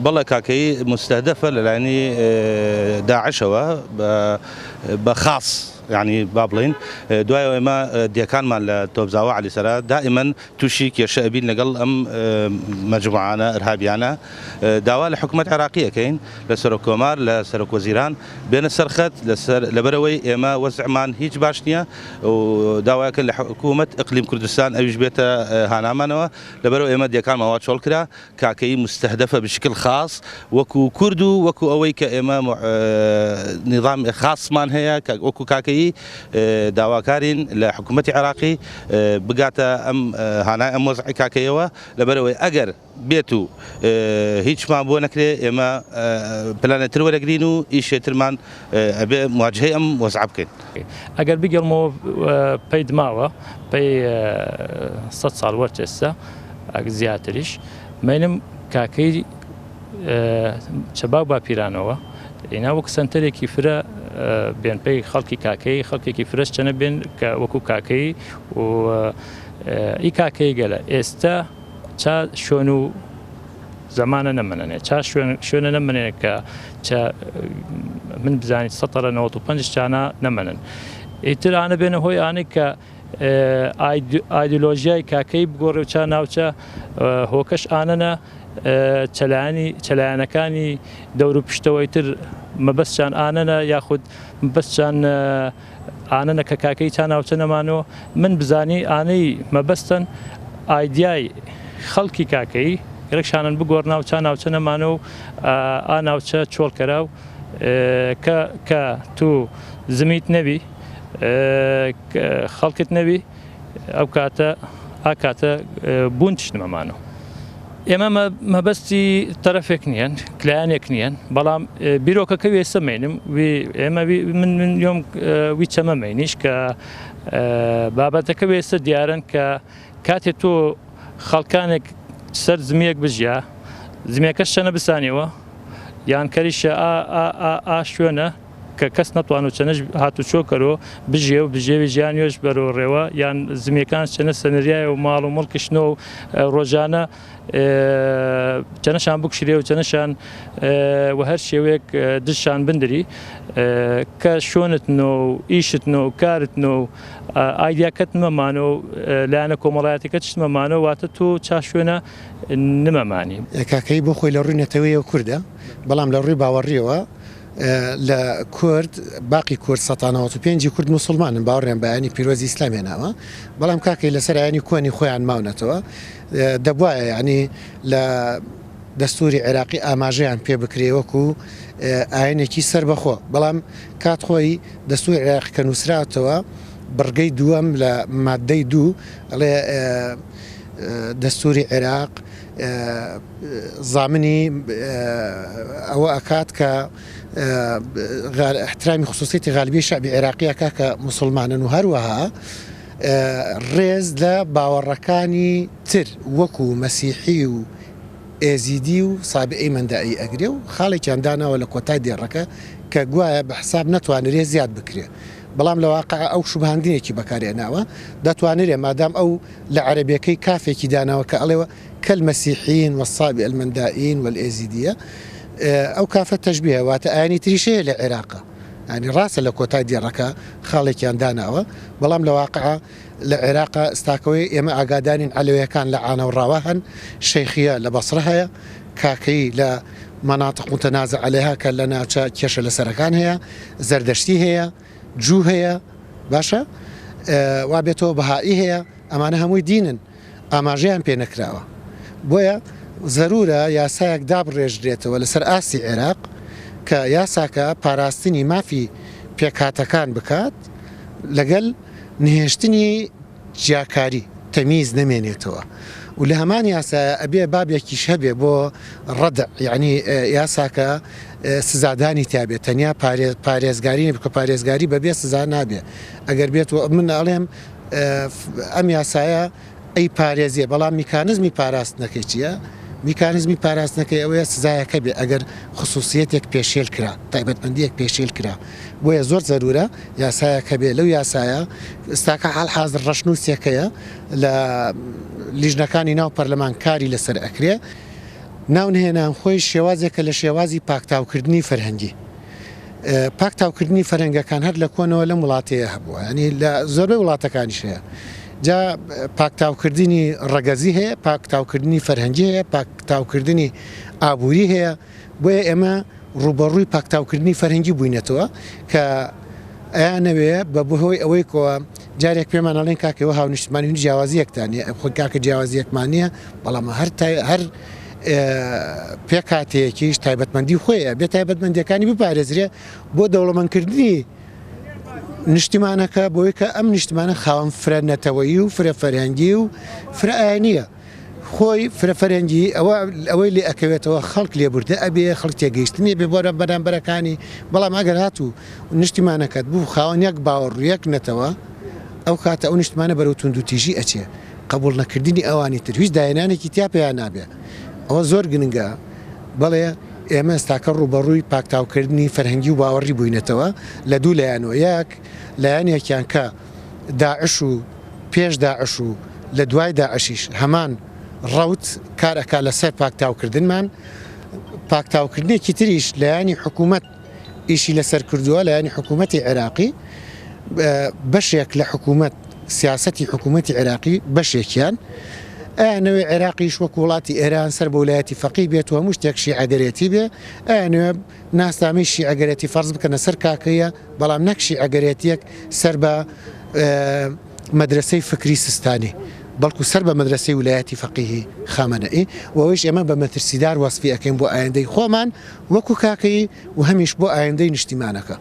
بەڵێ کاکەیی موستەهدەفە لەلایەنی داعشەوە بە خاص یانی با بڵێین دوای ئێمە دێکانمان لە تۆپزاوە عەلی سەرا دائیمەن تووشی کێشە ئەبین لەگەڵ ئەم مەجموعانە ئرهابیانە داوا لە حکومەت عێراقی ئەکەین لە سەرۆک کۆمار لە سەرۆک وەزیران بێنە سەر خەت لەسەر لەبەرەوەی ئێمە وەزعمان هیچ باش نییە و داواکە لە حکوومەت ئەقلیم کوردستان ئەویش بێتە هانامانەوە لەبەرەوە ئێمە دێکانمان وا چۆڵ کرا کاکەیی مستهدفە بشکل خاص وەکو کورد و وەکو ئەوەی کە ئێمە نیظام خاصمان هەیە وەکو کاکەیی داواکارین لە حکوومەتی عێراقی بگاتە ئەم هانای ئەم وەزعی کاکەیەوە لەبەرەوەی ئەگەر بێت و هیچمان بۆ نەکرێ ئێمە پلانێ تر وەرەگرین و ئیشێ ترمان ئەبێ مواجهەی ئەم وەزعە بکەین. ئەگەر بگەڵمەوە پەید ماوە پەی سە ساڵ وەرچێستا ئەگ زیاتریش مەینم کاکەی چەباو باپیرانەوە ئینا وەک سەنتەرێکی فرە بێن پێی خەڵکی کاکەی خەڵکێکی فرەش چەنە بێن کە وەکو کاکەی و ئی کاکەی گەلە ئێستا چا شوێن و زەمانە نەمەنەنێ چا شوێن شوێنە نەمەنێ کە چە من بزانیت سەتەرە 95 چانە نەمەنن ئیتر ئانە بێنە هۆی ئانێک کە ئایدۆلۆژیای کاکەیی بگۆڕێ و چا ناوچە هۆکەش ئانەنە چەلایەنی چەلایەنەکانی دەور و پشتەوەی تر مەبەستیان ئانەنە یاخود مەبەستیان ئانەنە کە کاکەی چا ناوچە نەمانەوە من بزانی ئانەی مەبەستن ئایدیای خەڵکی کاکەیی ڕێکشانن بگۆڕنا و چا ناوچە نەمانەوە و ئا ناوچە چۆڵکەرا و کە کە تو زمیت نەبی خەڵکت نەبی ئەو کاتە ئا کاتە بوون تشنمەمانەوە. ئێمە مەبەستی تەرەفێک نییەن لایەنێک نییەن بەڵام بیرۆکەکە وێسە مێنم ئێمە من من یۆم وی چەمە مێنیش کە بابەتەکە وێسە دیارن کە کاتێ تۆ خەڵکانێک سەر زمیەک بژیا زمیەکەش چەنە بسانیەوە یان کەریشە ئا ئا ئا ئا شوێنە کە کەس نەتوانو چەنەش هاتوچۆ کەرۆ بژێ و بژێوی ژیانیۆش بەرەو ڕێوە یان زمیەکان چەنە سەنریایە و ماڵ و مڵکیشنۆ و ڕۆژانە چەنەشان بکشرێ و چەنەشان وە هەر شێوەیەک دژشان بندری کە شۆنت نۆ و ئیشت نۆ و کارت نۆ و ئایدیاکەت نمەمانۆ و لایەنە کۆمەڵایەتەکەت شتمەمانۆ واتە تۆ چا شوێنە نمەمانی. کاکەیی بۆ خۆی لە ڕووی نەتەوەیەوە کوردە، بەڵام لە ڕووی باوەڕییەوە لە کورد باقی کورد 195 ی کورد موسڵمانن باوەڕیان بە ئایینی پیرۆزی ئیسلام هێناوە بەڵام کاکەی لەسەر ئایینی کۆنی خۆیان ماونەتەوە دەبوایە یعنی لە دەستوری عێراقی ئاماژەیان پێ بکرێ وەکو ئاینێکی سەربەخۆ بەڵام کات خۆی دەستوری عێراقی کە نووسراتەوە بڕگەی دووەم لە مادەی دوو ئەڵێ دەستوری عێراق زامنی ئەوە ئەکات کە احترامی خصوصیتی غالبی شعبی عێراقی ئەکا کە موسڵمانن و هەروەها ڕێز لە باوەڕەکانی تر وەکو مەسیحی و ئێزیدی و سابئەی مەندائی ئەگرێ و خاڵێکیان داناوە لە کۆتای دێڕەکە کە گوایە بە حساب نەتوانرێ زیاد بکرێ بەڵام لە واقع ئەو شوبهاندنێکی بەکارهێناوە دەتوانرێ مادام ئەو لە عەرەبیەکەی کافێکی داناوە کە ئەڵێ کالمسیحیین والصابئە المندائین والئێزیدیە ئەو کافە تەشبیهە واتە ئایینی تریش هەیە لە عێراقا یانی ڕاستە لە کۆتای دێڕەکە خاڵێکیان داناوە بەڵام لە واقعا لە عێراقا ئستاکەوەی ئێمە ئاگادارین عەلەویەکان لە عانە و ڕاوە هەن شەیخیە لە بەسرە هەیە کاکەیی لە مناطق متنازع علیها کە لە ناوچە کێشە لەسەرەکان هەیە زەردەشتی هەیە جوو هەیە باشە وا بێتەوە بەهائی هەیە ئەمانە هەمووی دینن ئاماژەیان پێ نەکراوە بۆیە زەرورە یاسایەک دابڕێژرێتەوە لەسەر ئاستی عێراق کە یاساکە پاراستنی مافی پێکهاتەکان بکات لەگەل نهێشتنی جیاکاری، تەمیز، نەمێنێتەوە و لە هەمان یاسایە ئەبێ بابێکیش هەبێ بۆ ڕەدع یەعنی یاساکە سزادانی تیابێ تەنیا پارێزگاری نەبێ کە پارێزگاری بەبێ سزا نابێ ئەگەر بێت و من ئەڵێم ئەم یاسایە ئەی پارێزێ بەڵام میکانزمی پاراستنەکەی چییە؟ میکانزمی پاراستنەکەی ئەوەیە سزایەکە بێ ئەگەر خسوسیەتێک پێشێل کرا تایبەتمەندیەک پێشێل کرا بۆیە زۆر زەرورە یاسایەک هەبێ لەو یاسایە ئستاکە حال حازر ڕەشنووسێکەیە لە لیژنەکانی ناو پەرلەمان کاری لەسەر ئەکرێ. ناونهێنان خۆی شێوازێکە لە شێوازی پاکتاوکردنی فەرهەنگی. پاکتاوکردنی فەرهەنگەکان هەر لە کۆنەوە لەم وڵاتەیە هەبووە، یانی لە زۆربەی وڵاتەکانیش هەیە. جا پاکتاوکردنی ڕەگەزی هەیە، پاکتاوکردنی فەرهەنگی هەیە، پاکتاوکردنی ئابووری هەیە. بۆیە ئێمە ڕووبەڕووی پاکتاوکردنی فەرهەنگی بووینەتەوە کە ئەیانەوێ بە بەهۆی ئەوەی کەوە جارێک پێمان ئەڵێن کاکە ئێوە هاونیشتمانی هیچ جیاوازییەکتان نییە، خۆ کاکە جیاوازییەکمان نییە، بەڵام هەر هەر پێکهاتەیەکیش تایبەتمەندی خۆی ئەبێ تایبەتمەندیەکانی بپارێزرێ بۆ دەوڵەمەندکردنی نیشتیمانەکە بۆی کە ئەم نیشتمانە خاوەن فرە نەتەوەیی و فرە فەرهەنگی و فرە ئاینیە خۆی فرە فەرهەنگی ئەوە ئەوەی لێ ئەکەوێتەوە خەڵک لێبوردە ئەبێ خەڵک تێگەیشتنی بێ بۆ بەرامبەرەکانی بەڵام ئەگەر هاتوو نیشتیمانەکەت بوو خاوەن یەک باوەڕ و یەک نەتەوە ئەو کاتە ئەو نیشتمانە بەرەو توندوتیژی ئەچێ قبوڵ نەکردنی ئەوانی تر هیچ داهێنانێکی تیا پەیا نابێ ئەوە زۆر گرنگە بەڵێ ئێمە ئێستاکە ڕووبەڕووی پاکتاوکردنی فەرهەنگی و باوەڕی بووینەتەوە لە دوو لایەنەوە یەک لایەنێکیان کە داعش و پێش داعش و لە دوای داعشیش هەمان ڕەوت کار ئەکا لەسەر پاکتاوکردنمان پاکتاوکردنێکی تریش لایەنی حکوومەت ئیشی لەسەر کردووە، لایەنی حکوومەتی عێراقی، بەشێک لە حکوومەت، سیاسەتی حکوومەتی عێراقی بەشێکیان ئەیانەوێ عێراقیش وەکو وڵاتی ئێران سەر بە ولایەتی فەقی بێت و هەموو شتێک شیعەگەرێتی بێ، ئەیانەوێ ناسنامەی شیعەگەرێتی فەرز بکەنە سەر کاکەیە، بەڵام نەک شیعەگەرێتییەک سەر بە مەدرەسەی فکری سستانی، بەڵکو سەر بە مەدرەسەی ولایەتی فەقیهی خامەنەئی و ئەوەیش ئێمە بە مەترسیدار وەسفی ئەکەین بۆ ئایندەی خۆمان وەکو کاکەیی و هەمیش بۆ ئایندەی نیشتیمانەکە.